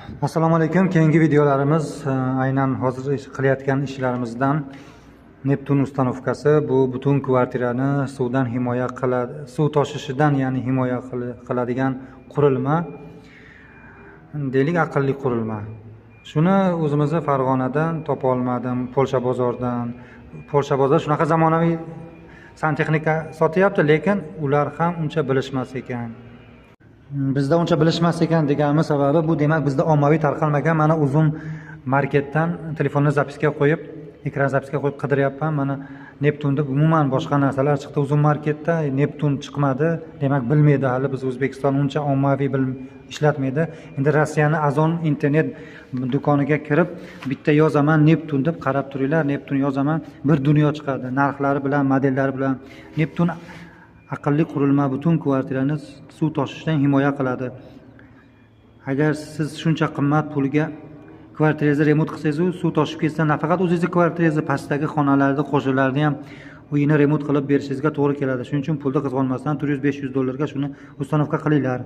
Assalomu alaykum. Keyingi videolarimiz aynan hozir qilayotgan ishlarimizdan Neptun установка si. Bu butun kvartirani suvdan himoya qiladi, suv toshishidan, ya'ni himoya qiladigan qurilma. Deylik, aqlli qurilma. Shuni o'zimizni Farg'onadan topa olmadim, Polsha bozoridan. Polsha bozor shunaqa zamonaviy santexnika sotyapti, lekin ular ham uncha bilishmas ekan. Bizda uncha bilishmas ekan deganimiz sababi bu, demak, bizda ommaviy tarqalmagan. Mana, Uzum marketdan telefonni запись ga qo'yib, ekran запись ga qo'yib qidiryapman. Mana, Neptun deb umuman boshqa narsalar chiqdi Uzum marketda, Neptun chiqmadi. Demak, bilmaydi hali, biz O'zbekiston uncha ommaviy ishlatmaydi. Endi Rossiyani Ozon internet do'koniga kirib, bitta yozaman Neptun deb, qarab turinglar, Neptun yozaman, bir dunyo chiqadi, narxlari bilan, modellari bilan. Neptun aqlli qurilma, butun kvartirani suv toshishidan himoya qiladi. Agar siz shuncha qimmat pulga kvartirangizni remont qilsangiz, suv toshib ketsa, nafaqat o'zingizni kvartirangizni, pastdagi xonalarni, qo'shnilarni ham uyini remont qilib berishingizga to'g'ri keladi. Shuning uchun pulni qizg'onmasdan 400-500 dollarga shuni установка qilinglar.